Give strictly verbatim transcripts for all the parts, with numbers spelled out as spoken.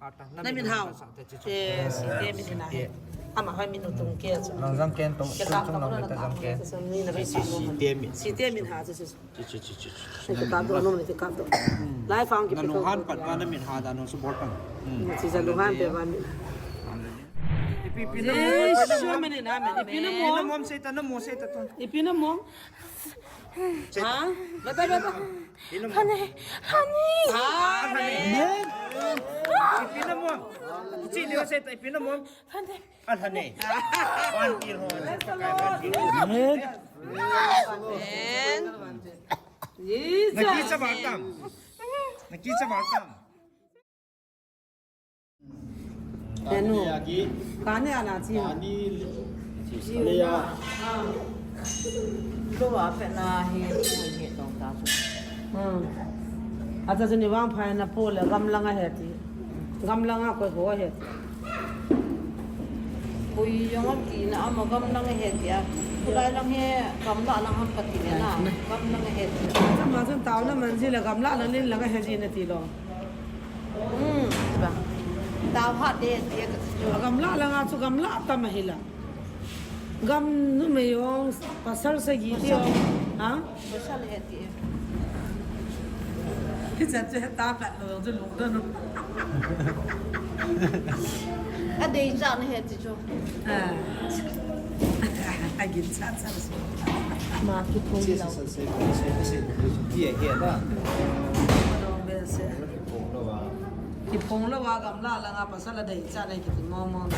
Ata, na min hao. Chi, chi, chi. Eh, Site min hina. Site. Ama hoi min utung ke chu. Nang jang ken tong, ke chung chung nang ta jang ken. Ni na bai sa. Site min. Site min ha chu chu. Chi, chi, chi, chi, chi. Ni ka do, no ni ka do. Lai fang ki pe to. Han pat ba na min ha da no su bol pan. Chi ja lu han pe ba min. Ipi, ipi na mo. Jesu min hina, amen. Ipi na mo. Na mo se ta, na mo se ta to. Ipi na mo. Ha? Bata, bata. Honey, honey. Honey. Ipi na mo. Chi ni se ta ipi na mo. Honey. Alhane. One year ho. Praise the Lord. Amen. Amen. Jesus. Nakicha baltam. Nakicha baltam. Enu. Kani ana chi. Kani. Leya. Lo a pe na hi, hi tong ta chu. Hmm. Acha chu ni vang phai na po le gamlang a he ti. Gamlang a koi ho he ti. Koi jong a ti na ama gamlang a he ti a. Kulai lang he gamla lang ham ka ti na. Gamlang a he ti. Acha ma chun tao na man ji le gamla lang nin lang a he ji na ti lo. Hmm, ba. Tao hat de, de ka chu. Gamla langa chu gamla tam ahi la. Gam numei jong, pasal sagi ti jong. Ha? Pasal he ti. Kichat chu he ta kat lo jong chu lung don. A dei cha na he ti chu. Ah. A gin cha cha. Ma ki phong lo. Ti he da. Lo be se. Ki phong lo a. Ki phong lo a gamla langa pasal a dei cha nei kiti mo mo.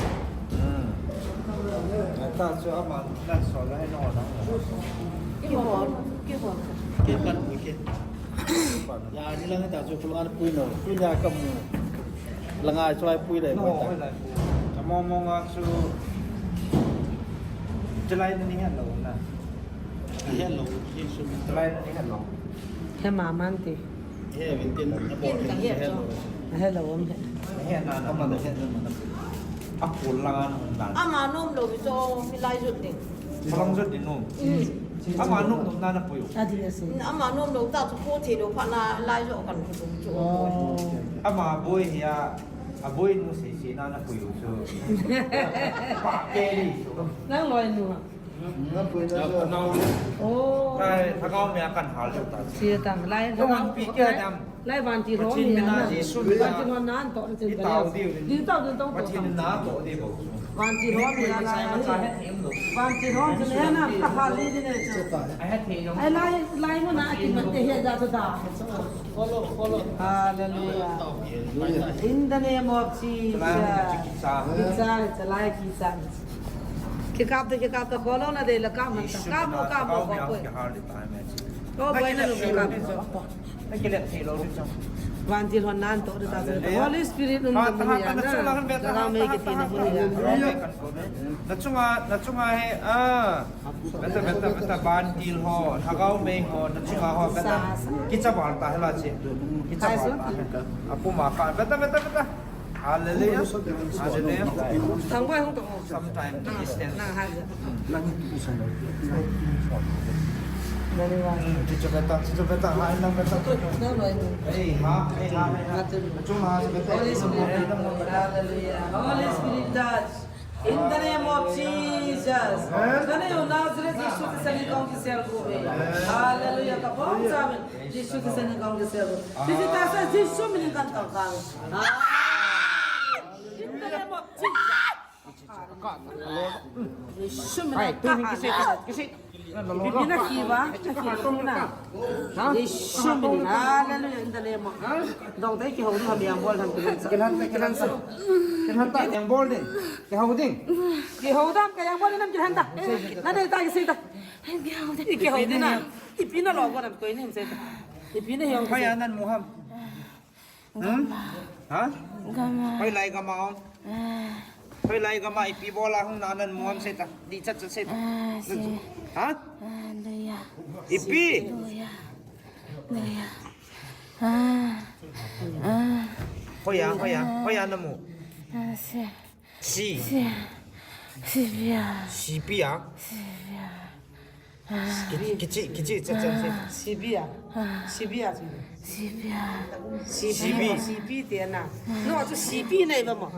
Hmm. Ata chu ama na so la he no na. Ki phong, ki phong. Ki pan ki. Ya ni lang ta chu kulanga pui no. Pui ya kam. Langa chu ai pui dai. No, mo ta. Ai lai pui. Cha mo mo nga chu. Chalai ni he lo na. He lo, he su. Chalai ni he lo. He ma man ti. He, min tin, na bol tin, he lo. He lo, um, he. He na, na man, he na man. A pul la na. Ama nom lo mi cho, mi lai jut ding. Phalang jut ding nom. Mm. Ama nom nom na na puyo. A di na si. Ama nom lo ta chu po the lo pha na lai jo kan chu chu. Oh. Ama boi hi a, a boi nu si si na na puyo chu. Pa ke li chu. Nang loi nu. Oh. Ai, thagau mei a kan hal ta. Sia tang, lai thagau. Pi ke dam. Lai vantil ho mei a na. Jesu mei a. Vantil ho nan to. Di tao di. Di tao di tong to. Vantil na to di bo. Vantil ho mei a lai. Vantil ho mei a na. Ka hal di di ne. Ai, lai, lai mo na ki man te he da to da. Follow, follow. Hallelujah. In the name of Jesus. Kicha, kicha, lai kicha. Kikap te, kikap te, kholo na de la kap man ta. Kap mo, kap mo, kap mo. Ko boy na lu kap. Vantil hon nan to de ta. Holy Spirit nun ta ya na. Daga me ke tin na ya. Na chunga, na chunga he, ah. Beta, beta, beta, vantil ho, thagau mei ho, na chunga ho, beta. Kicha bal ta hela che. Kicha bal ta. Apu ma ka, beta, beta, beta. Hallelujah. Hallelujah. Tang bai hung tong. Sometime to distance. Nang ha. Nang tu sa lo. Very well. Hmm, chicho beta, chicho beta, ha, nang beta. Nang bai. Hey, ha, hey, ha, hey, ha. Chung ha, beta. Holy Spirit. Hallelujah. Holy Spirit touch. In the name of Jesus. Amen. Kana yo Nazareth Jesu Christa min kong kisel ko. Hallelujah. Ka bom sa min. Jesu Christa min kong kisel ko. Sisi ta sa Jesu min kan tong kang. Ah. In the name of Jesus. Jesu min. Hai, tu min kisi, kisi. Ipi na kiva, na kiva na. Ha? Jesu min. Hallelujah, in the name of. Dong tai kihou ding ham yang bol ham kilan sa. Kilan sa, kilan sa. Kilan ta yang bol ding. Kihou ding. Kihou dam ka yang bol ding nam kilan ta. Na dei ta kisi ta. Kihou ding. Kihou ding na. Ipi na lo ko nam ko ni ham se ta. Ipi na yang. Kaya nan mu ham. Hmm? Ha? Gamla. Hoilai gama hong. Ah. Hoilai gama ipi bola hong nanan muam seta. Di chat chat seta. Ah, si. Ha? Ah, luya. Ipi? Luya. Luya. Ah. Ah. Hoya, hoya, hoya namu. Ah, si. Si. Si. Sibia. Sibia. Sibia. Kichi, kichi, kichi, cha, cha, cha. Sibia. Sibia. Sibia. Sibia. Sibia. Sibi te na. No, chu sibi nei ba mo.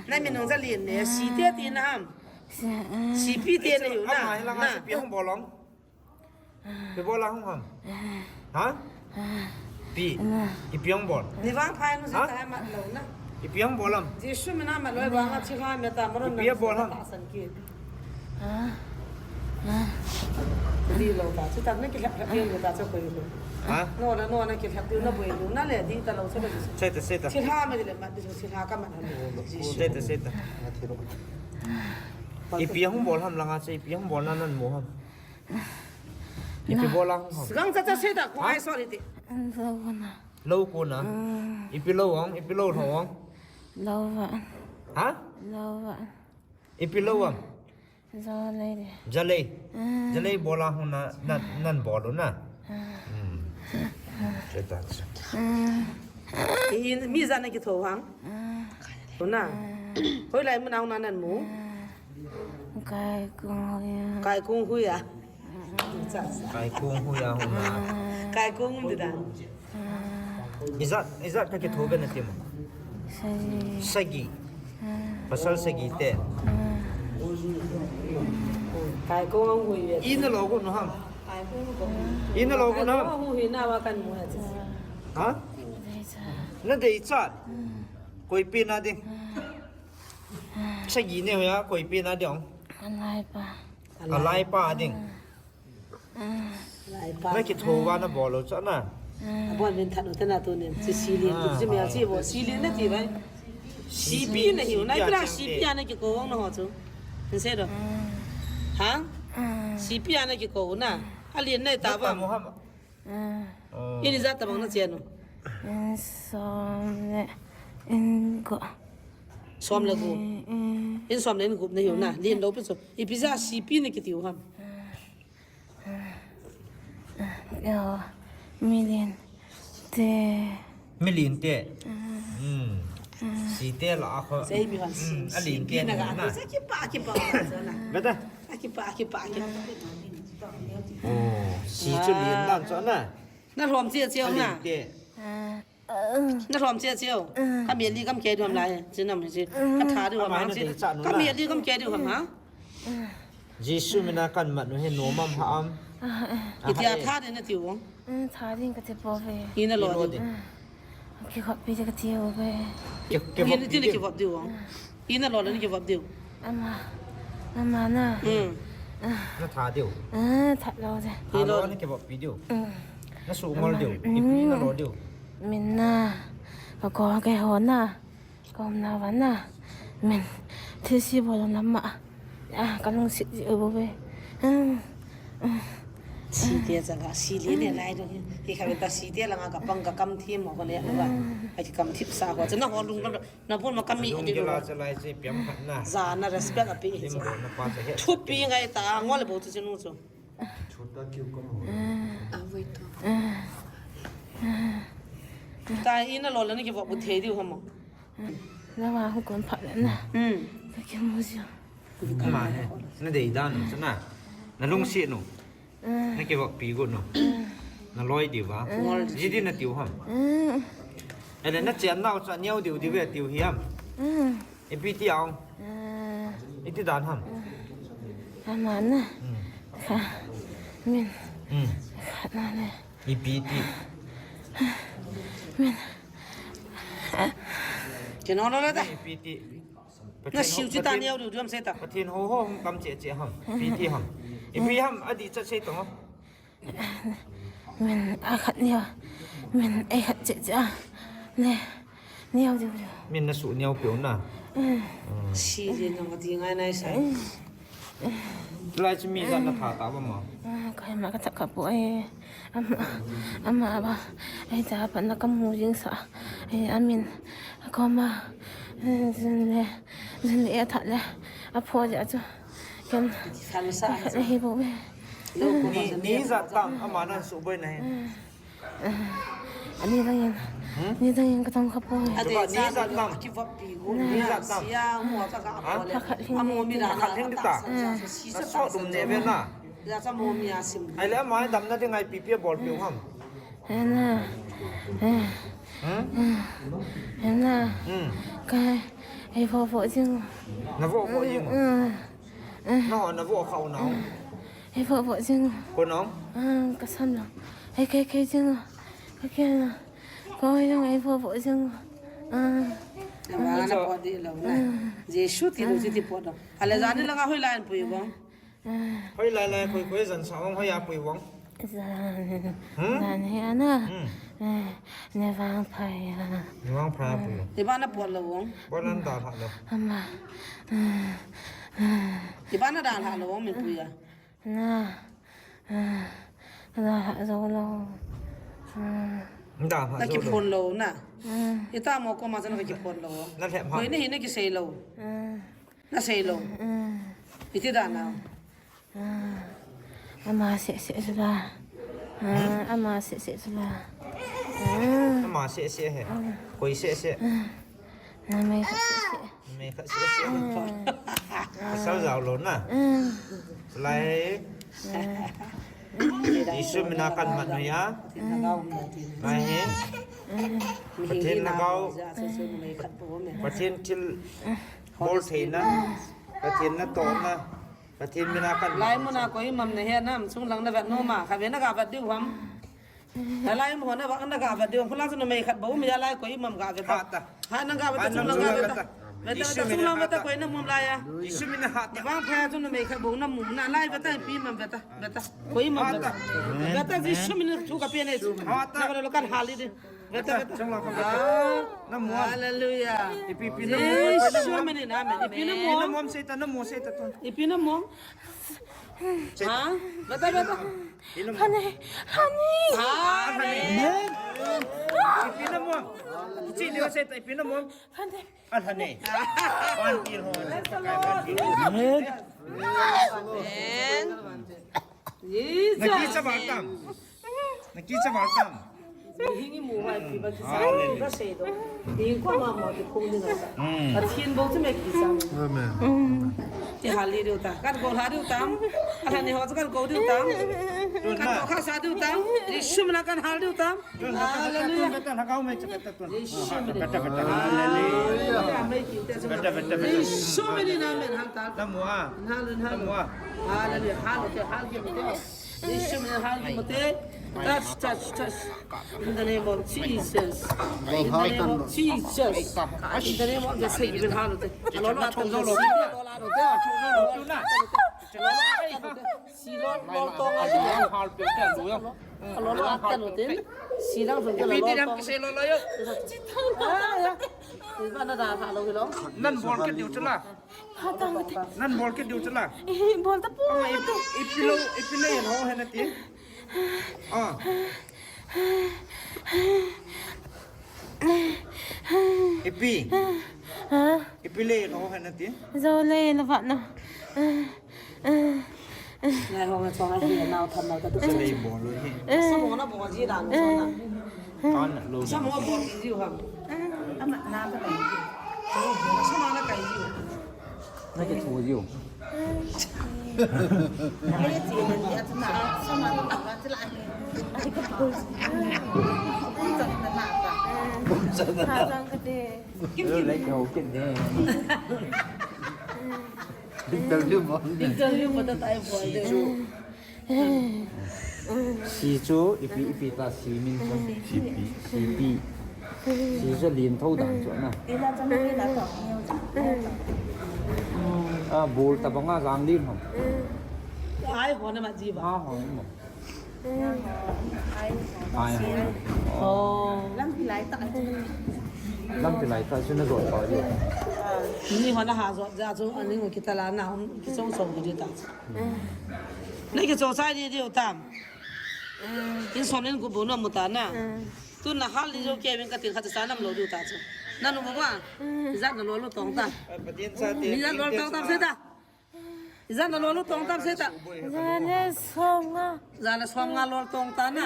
Na mi nong za lien ne. Si te ti na ham. Sibi te nei na. Ama hila nga na. Sibi hong bolong. Ipi bol a hung ham? Ha? Pi. Ipi hung bol? Ni vang phai nu sa ta mat lo na. Ipi hung bol ham? Jesu mina mat lo vang a chi ha me ta maron. Ipi bol ham? Ta san ki. Di lo ta, chu ta na ki lhap lhap lo ta chu koi lo. Ha? No na, no na ki lhap lo na boi lo na le di ta lo chu ba. Sai ta, sai ta. Chi ha me di le mat di chi ha ka mat ha. Sai ta, sai ta. Ipi hung bol ham langa che, ipi hung bol na nan mu ham. Ipi bol a hung ham? Gang cha cha se ta ko ai sorry ti. Lo kona. Lo kona. Ipi lo ang, ipi lo lo ang. Lo va. Ha? Lo va. Ipi lo ang. Jalei de. Jalei. Jalei bol a hung na, na, nan bol na. Hmm. Che ta. I mi za na ki tho hang. Lo na. Hoi lai mu na hung na nan mu. Kaikung huya. Kaikung huya. Kaikung huya hung na. Kaikung di dan. Ijat, ijat ka kitho ve na ti mo. Sagi. Sagi. Pasal sagi te. Kaikung huya. Ina lo ko no ham. Ina lo ko no ham. Kaikung huya na wa kan mu ha. Ha? Na dei chat. Koi pi na ding. Sagi ne hoya koi pi na ding. Alai pa. Alai pa ding. Alai pa. Na kitho va na bol lo cha na. Abon min than u te na tu nin. Chi silin, chi mel chi bo, silin na ti vai. Sipi na hiu, na pira sipi ana kiko vang na ho chu. Hin se do. Ha? Sipi ana kiko na. Alin na ta va. Mo ham. Ini za ta bang na che nu. Som le in go. Som le go. In som le in gup na hiu na. Lien lo pi so. Ipi za sipi na kiti u ham. Yo, milin te. Milin te. Hmm. Site la a kho. Sei mi han si. Alin te na ga. Sa kipa kipa sa na. Beta. Akipa, akipa, akipa. Oh, si chu lien dan chu na. Na lhom che che na. Na lhom che che. Ka mi li kam ke dum lai. Chi nam chi. Ka tha du ma chi. Ka mi li kam ke du ma. Jesu mina kan mat nu he no mam ha am. Itia tha de na ti u. Tha ding ka ti po ve. Ina lo ding. Ki khop pi ka ti u ve. Ki, ki khop pi ki vop diu. Ina lo le ki vop diu. Ama. Ama na. Na tha diu. Tha lo de. Ina lo na ki vop pi diu. Na su ngol diu. Ipi na lo diu. Min na. Ka ko ke ho na. Kom na van na. Min. Thi si bo lam ma. Ah, ka lungset ji u ve. Site cha ga si le le lai do. Ki kha ta site la nga ka pang ka kam thi mo ko le ba. Ai ki kam thip sa ko. Cha na ho lung la na bon ma kam mi di lo. Cha lai che piam khat na. Za na respect a pi. Lim na pa cha he. Thu pi ngai ta ngol bo chu nu chu. Chota kiu kam ho. Ah, wait to. Ta ina lo le na ki vop bu thei diu ha mo. Na ma hu kon phat le na. Hmm. Ka ki mu ji. Ma he, na dei dan u chu na. Na lungset nu. Na ki vop pi gu nu. Na loi diu va. Ji di na tiu ham. Ele na chen nau cha niau diu diu ve tiu hi ham. Ipi ti ang. Iti dan ham. Ama na. Kha. Min. Kha na ne. Ipi ti. Min. Chen ho lo le ta. Ipi ti. Na siu chi ta niau diu diu ham se ta. Pathen ho ho hung kam che che ham. Pi ti ham. Ipi ham adi cha se to. Min a khat niau. Min a khat che che a. Ne. Niau diu diu. Min na su niau piu na. Si din na ti ngai nai sai. Lai chi mi zan na tha ta ba ma. Kai ma ka thak ka pu ai. Ama, ama ba. Ai ta pa na ka mu jing sa. Ai amin. Ko ma. Zin le. Zin le a that le. A pho ja chu. Ken. San sa. He bo be. Ni, ni za tam ama nan su boi na he. Ani lang yan. Ni dang in ka tong kha poi. Ade, ni sa, sa, ni sa, sa. Sia, mo ka ka. Ha? Mo mi la, khat lhing ta. Na so dum ne ve na. Ja cha mo mi a sim. Ai le, mai damna ding ai pi pi bol pi ham. Hena. Hmm? Hena. Hmm. Ka, ei vo vo jing. Na vo vo jing. Hmm. Na ho na vo kha u na. Ei vo vo jing. Ko nong? Ah, ka sam lo. Ei kei kei jing. Ka kei na. Ko jing ei vo vo jing. Ah. Wa na po di lo na. Jesu ti lo ti po do. Ale jani la nga hoi la an pui bong. Hoi lai lai, koi koi jan sa ong hoi a pui vong. Jan. Hmm? Jan hi ana. Hmm. Eh, ne vang phai a. Ne vang phai a pui. Ti ba na pot lo vong. Ba nan da pha lo. Ama. Ti ba na da pha lo vong min pui a. Na. Da pha zo lo. Da pha zo lo. Na ki phon lo na. Ita mo ko ma jan na ki phon lo. Na lhe ma. Koi ne hi ne ki sei lo. Na sei lo. Mm. Iti dan a. Mm. Ama seh seh chu la. Mm, ama seh seh chu la. Mm. Ama seh seh he. Mm. Koi seh seh. Mm. Numei khat seh seh. Numei khat seh seh. Mm. Asal jao lo na. Mm. Lai. Mm. Jesu mina kan mat nu ya. Mm. Mai he. Mm. Pathen na gao. Pathen thil Bol theina, Pathen natohna, Pathen mina kan. Lai muna koi mam na he nam, chunglang na vet nom a, kha ve na ga vet diu ham. Na lai mo na va na ga vet diu, phulang chu numei khat bou mi a lai koi mam ga vet ta. Ha ta. Ha na ga vet ta, chunglang ga vet ta. Vet ta, chunglang vet ta, koi na mum lai a. Jesu mina ha ta. Vang pha chu numei khat bou na mum na lai vet ta, pi mam vet ta, vet ta. Koi mam vet ta. Vet ta, Jesu mina thu ka pe nei. Ha ta. Na lo kan hal di. Beta, beta. Chunglang kha beta. Ah. Na mo. Hallelujah. Ipi, ipi na mo. Jesu mina, amen. Ipi na mo. Ipi na mo, seita, na mo, seita tu. Ipi na mo. Ha? Beta, beta. Ipi na mo. Honey, honey. Amen. Ipi na mo. Ichi dia seita, ipi na mo. Honey. Alhane. One year old. Amen. Amen. Nakicha val tam. Nakicha val tam. Hingi mu vai pi ba kisa. Hallelujah. Ba sei do. Ding ko ma mo ki khung ding ta. Mm. Pathen bou chu me kisa. Amen. Ti hal li diu ta. Kan ko hal diu tam. Alhane ho chu kan ko diu tam. Kan ko kha sa diu tam. Jesu mina kan hal diu tam. Hallelujah. Beta, beta, beta. Hallelujah. Beta, beta, beta. Jesu mina, amen. Hal ta. Na mo a. Hallelujah. Na mo a. Hallelujah. Hal te, hal ke te. Jesu mina hal ke te. Touch, touch, touch. In the name of Jesus. In the name of Jesus. In the name of Jesus. Hal te. Lo, lo, lo, lo. Si lo, lo, tong a si lo. Hal pe te lo. Lo, lo, lo, lo. Si lo, lo, lo. Ipi ti dam kisei lo, lo yo. Ah, ya. Iba na da, lo, lo. Nan bol ke diu chu la. Nan bol ke diu chu la. Bol ta pu. Ipi lo, ipi le ho he na ti. Ah. Ipi. Ha? Ipi le ho he na ti. Zo le na va na. Ngai ho nga chong a hi nau tham nau ta tu. Sa lei bol lo hi. Sa mo na bol ji dan sa na. Kan lo. Sa mo bol ji ham. Ama na ta kai. Sa ma na kai ji. Na ke chu ji. Ai ji na ni a na sa ma na ba ti la hi. Ai ka bol ji. Sa na na ta. Sa na. Ka jang ka te. Lei ho kin ne. Victor Liu mo. Victor Liu mo ta tai bol de. Si chu ipi, ipi ta si min chu. Sipi. Sipi. Si chu lin tho dan chu na. A bul ta banga jang lin ham. Ai ho na ma ji ba. A ho na ma. Ai ho. Oh. Lampi lai ta chu na jot pa ji. Ni ho na ha jot ja chu ani ngo kita la na hom ki chong chong di ta. Na ki chong sai di di tam. In som len ku bu na mu ta na. Tu na hal di jo ke min ka tin kha cha nam lo di ta chu. Na nu mo wa. Ijat na lo lo tong ta. Ijat lo tong ta se ta. Ijat na lo lo tong tam se ta. Jan le som nga. Jan le som nga lo tong ta na.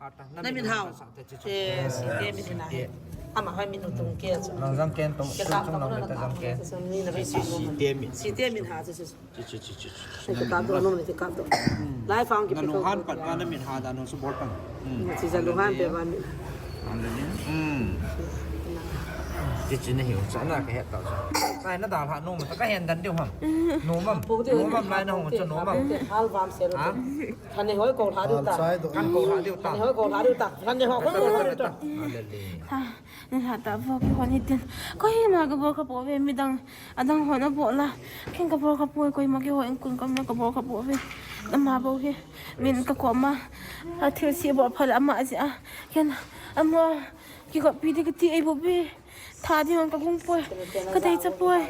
Ata, na min hao. Eh, Site min hina he. Ama hoi min utung ke chu. Nang jang ken tong, ke chung chung nang ta jang ken. Ni na bai si. Site min. Site min ha chu chu. Chi, chi, chi, chi, chi. Ni te kap to, nung ni te kap to. Lai fang ki pe to. Nanu han pat na min ha da no su bol pan. Chi ja lu han pe ba min. An da ni. Hmm. Chi, chi na hiu cha na ka het ta. Sai na da ha no ma ta ka hen dan diu ham. No mam. No mam lai na hong chu no mam. Hal vam se ro. Ha? Thane hoi ko lha diu ta. Kan ko lha diu ta. Thane hoi ko lha diu ta. Thane hoi ko lha diu ta. Ha, ni lha ta vo ki hon hitin. Koima ka bol kha pouve midang. Adang hon abol a. Ken ka bol kha poi koima kihon in kun ka bol kha pouve. Ama bou hi. Min ka koma. Athil si bol pha le ama jeh a. Ken ama kikoppi di kati ei bou ve. Tha ding ka gung poi. Ka dei cha poi.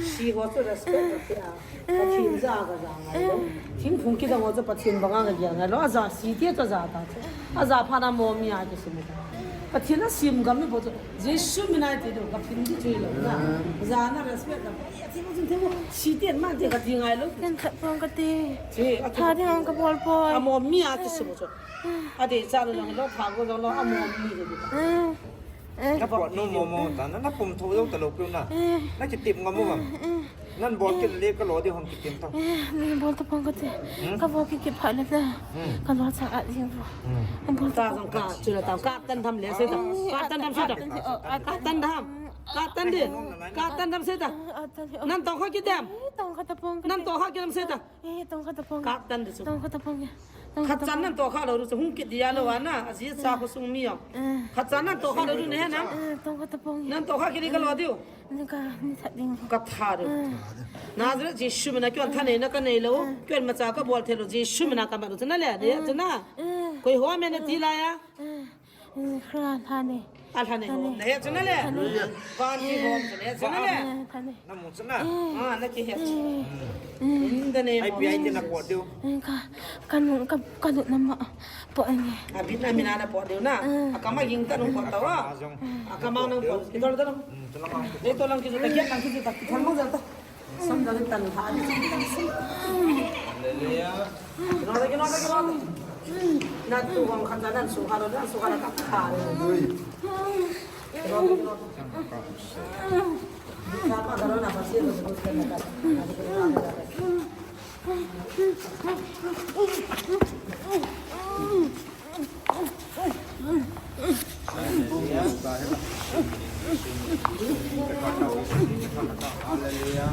Si ho chu respect ka pe a. Pathen ja ka ja ngai lo. Thingphung kidang ho chu Pathen banga ka gel ngai lo. Aja Site chu aja ta chu. Aja phat na mo mi a kisim ta. Pathen a sim gam mi bou chu. Jesu min a ti do ka phin di chu lo na. Ja na respect na. Thingphung chun thingphung. Site man te ka ti ngai lo. Ken khat pong ka ti. Tha ding ka bol poi. Amo mi a kisim chu. Adei cha lo lo tha go lo amo mi. Ka pot nu mo mo ta na, na pum tho dou ta lo piu na. Na kitip ngam mo bang. Nan bol kit le ka lo di hong kitip ta. Ni bol ta pang ka te. Ka bol kit kit pha le na. Ka lo cha a ding vo. Bol ta jong ka chu la ta ka tan tham le se ta. Ka tan tham se ta. Ka tan tham. Ka tan de. Ka tan tham se ta. Nan tong kha kit dem. Tong kha ta pang ka. Nan tong kha kit dem se ta. Eh, tong kha ta pang. Kap tan de chu. Tong kha ta pang. Khat chan nan tong kha lou chu hung kit dia lou ana, aji cha khosung mi jong. Khat chan nan tong kha lou chu ne na. Tong kha ta pang. Nan tong kha kit le ka lo diu. Ni ka, ni that ding. Ka that diu. Nazareth Jesu mina keiman thanei na ka nei lou. Keiman macha ka bol thei lou Jesu mina ka mat lou chu na le, de chu na. Koi ho me na ti la ya. Kra thane. A thane ho. Na he chu na le. Van ki ho chu na he chu na le. Thane. Na mu chu na. Ah, na ki he chu. In the name of Jesus. Ai pi ai ti na pot diu. Ka, ka nu, ka, ka nu na ma pot nge. A bit na mina na pot diu na. A kama ging ta nu pot ta wa. A kama nang pot. Ki dol ta na. Ni to lang ki ta, ki lang ki ta, ki thang mo ta. Sam dang tan ha ni. Hallelujah. Kino da, kino da, kino da. Na tu wang khan nan su ha lo, nan su ha lo ka kha. Hallelujah. Kino da, kino da. Ka pa ka lo na pa si lo su ka na ka. Hallelujah.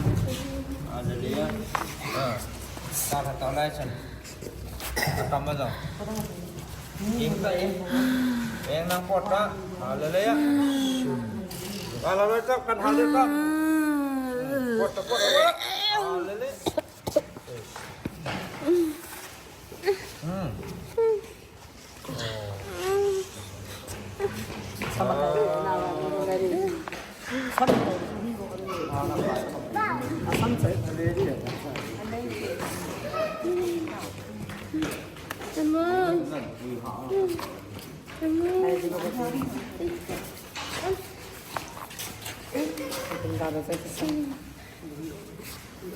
Hallelujah. Ah. Ta kha ta lai chan. Ta ma jong. Ing ta ing. Ing nang pot ta. Hallelujah. Hallelujah. Kan hallelujah. Pot ta, pot ta, pot ta. Hallelujah. Hmm.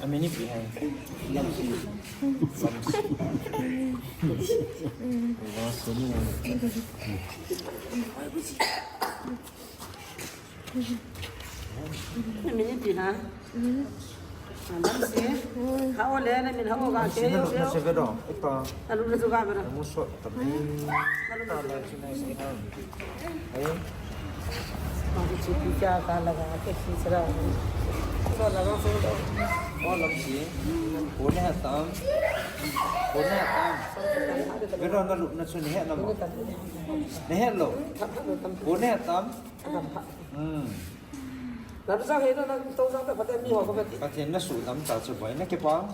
Amin ipi ham? Lamsi. Lamsi. Amin ipi ham? Lamsi. Hao le, na min hao ga ke. Lamsi na lu na se ve do. Ipa. Na lu na su ga ve do. Mu so ta ni. Na lu na su ga. Ai. Ahi chu pi cha ka laga ke khi sara. So laga so do. O Lamsi. Ko ne ha tam. Ko ne ha tam. Ve do na lu na su ne ha na mo. Ne ha lo. Ko ne ha tam. Hmm. Na tu sang he na, na tu sang ta pate mi ho ko pati. Pathen na sudam ta chu boi, na kipah am?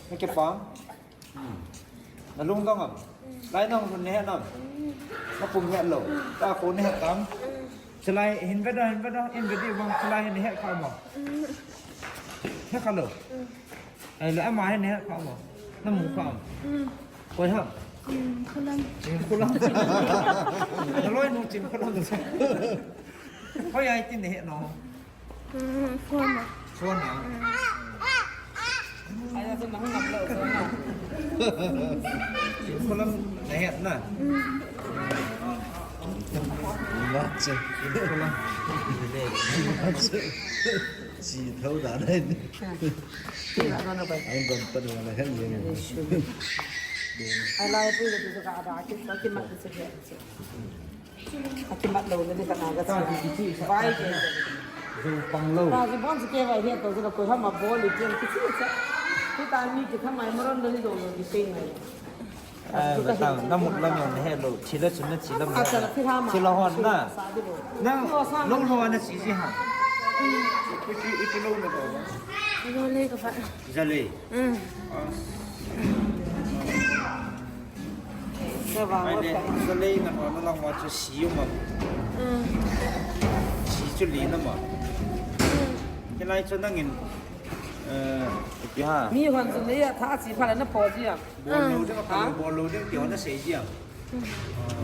Na kipah am? Hmm. Na lungdong am? Lai nang lun ne nam? Na pum he lo. Ta ko ne tam. Chulai hin ve da, hin ve da, hin ve di bang chulai hin he kha mo. He kha lo. Ai le ama hin he kha mo. Na mu kha am? Koi ham? Chin Khulam. Chin Khulam. Na loi nu Chin Khulam. Hoi ai tin he no. Phone a. Phone a. Ai na tu na hung ngap lo phone a. Chin Khulam na het na. Ba che. Chin Khulam. Ba che. Chi thau da dai ni. Ti la na na ba. Ai ban pa na het ni. Ai lai pu tu ka da ki ka ki ma ki se. Akimat lo le ni kana ga. Vai ke. Zo pang lo. Ta ji bon ke vai he to ka ko ha ma bol le ke ki chi cha. Ki ta mi ki tha mai maron do ni do lo ki sei ngai. Ai, ba ta na mut lam yong he lo, chi la chun na chi lam. A cha la thi ha ma. Chi la hon na. Sa di lo. Na lo lo na chi ji ha. Ipi ipi lo na ba. Lo le ka fa. Za le. Mm. Ai le, sa lei na ho na lang wa chu si u ma. Si chu li na ma. Hilai chu nangin, eh, ipi ha. Mi hon chu lei a tha chi pha la na pho ji a. Bol lo ding, bol lo ding, ti ho na sei ji a.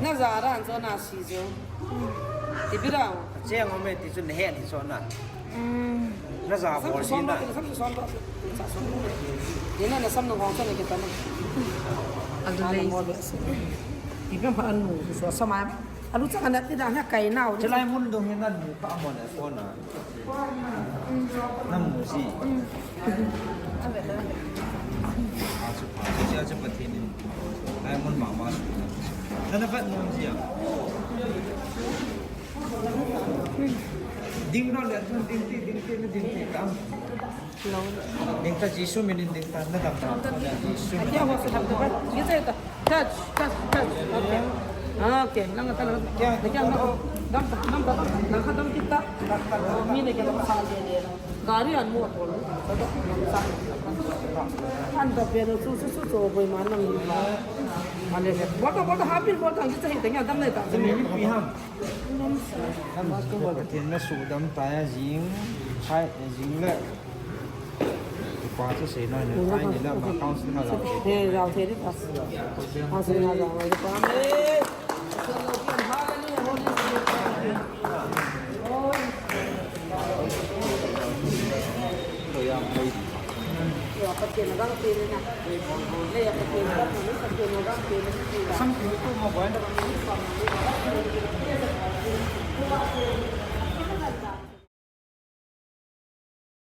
Na za ran chu na si chu. Ipi ra. Cheng o me ti chu na he ni chu na. Na za bol si na. Ina na sam no hong sa na kita na. Alu lei. Ipi pa anu so sa ma. Alu cha na ti da na kai na. Chalai mun dong hin na nu ka mo na ko na. Na mu si. A chu pa. Chu a chu pa ti ni. Lai mun ma ma su. Na na pa nu si a. Ding ro le, ding ti, ding ti, ding ti, ding ti, kam. Ding ta Jesu min in ding ta, na dam ta. Jesu min. Akia ho se dam ta. Ye se ta. Touch, touch, touch. Okay. Okay, lang ta, lang ta. Kya, kya, dam ta, dam ta, dam ta. Lang ta, dam kita. Mi ne kya sa de de. Gari an mo tol. An ta pe no su su su so boi ma nang ni ma. Ale le. Bol ta, bol ta, hapin bol ta, kita hi ta, dam le ta. Pi ham. Pathen na sudam ta ya jing, hai, jing le. Pa chu sei noi ne, hai ni la ma council ma la. He, la the ni ta. Council ma la, ma pa. Sam tu tu ma boy.